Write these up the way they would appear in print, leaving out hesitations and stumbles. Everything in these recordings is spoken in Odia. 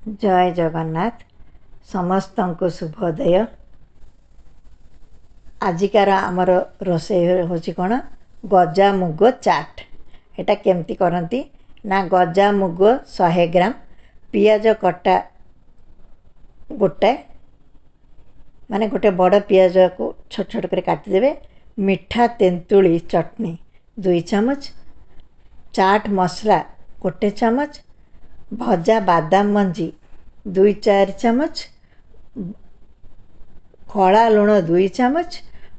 ଜୟ ଜଗନ୍ନାଥ। ସମସ୍ତଙ୍କୁ ଶୁଭୋଦୟ। ଆଜିକାର ଆମର ରୋଷେଇ ହେଉଛି କ'ଣ? ଗଜା ମୁଗ ଚାଟ୍। ଏଇଟା କେମିତି କରନ୍ତି ନା, ଗଜା ମୁଗ 100 ଗ୍ରାମ, ପିଆଜ କଟା ଗୋଟାଏ, ମାନେ ଗୋଟେ ବଡ଼ ପିଆଜକୁ ଛୋଟ ଛୋଟ କରି କାଟିଦେବେ, ମିଠା ତେନ୍ତୁଳି ଚଟଣି 2 ଚାମଚ, ଚାଟ୍ ମସଲା 1 ଚାମଚ, ଭଜା ବାଦାମ ମଞ୍ଜି 2 4 ଚାମଚ, କଳା ଲୁଣ 2 ଚାମଚ,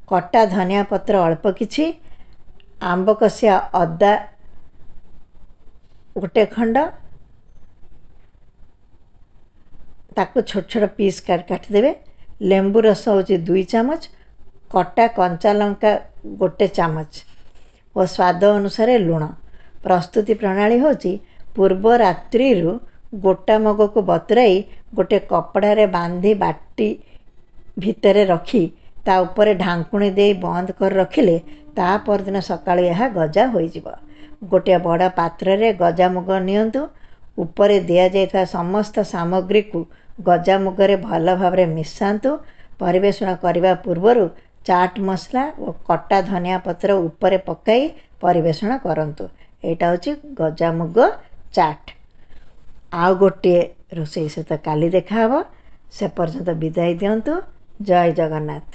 କଟା ଧନିଆ ପତ୍ର ଅଳ୍ପ କିଛି, ଆମ୍ବ କଷିଆ ଅଦା ଗୋଟେ ଖଣ୍ଡ, ତାକୁ ଛୋଟ ଛୋଟ ପିସ୍ କାଟିଦେବେ, ଲେମ୍ବୁ ରସ ହେଉଛି 2 ଚାମଚ, କଟା କଞ୍ଚା ଲଙ୍କା 1 ଚାମଚ ଓ ସ୍ୱାଦ ଅନୁସାରେ ଲୁଣ। ପ୍ରସ୍ତୁତି ପ୍ରଣାଳୀ ହେଉଛି, ପୂର୍ବ ରାତ୍ରିରୁ ଗୋଟା ମୁଗକୁ ବତୁରାଇ ଗୋଟେ କପଡ଼ାରେ ବାନ୍ଧି ବାଟି ଭିତରେ ରଖି ତା ଉପରେ ଢାଙ୍କୁଣୀ ଦେଇ ବନ୍ଦ କରି ରଖିଲେ ତା ପରଦିନ ସକାଳୁ ଏହା ଗଜା ହୋଇଯିବ। ଗୋଟିଏ ବଡ଼ ପାତ୍ରରେ ଗଜାମୁଗ ନିଅନ୍ତୁ। ଉପରେ ଦିଆଯାଇଥିବା ସମସ୍ତ ସାମଗ୍ରୀକୁ ଗଜାମୁଗରେ ଭଲ ଭାବରେ ମିଶାନ୍ତୁ। ପରିବେଷଣ କରିବା ପୂର୍ବରୁ ଚାଟ୍ ମସଲା ଓ କଟା ଧନିଆ ପତ୍ର ଉପରେ ପକାଇ ପରିବେଷଣ କରନ୍ତୁ। ଏଇଟା ହେଉଛି ଗଜାମୁଗ ଚାଟ୍। ଆଉ ଗୋଟିଏ ରୋଷେଇ ସହିତ କାଲି ଦେଖାହେବ। ସେ ପର୍ଯ୍ୟନ୍ତ ବିଦାୟ ଦିଅନ୍ତୁ। ଜୟ ଜଗନ୍ନାଥ।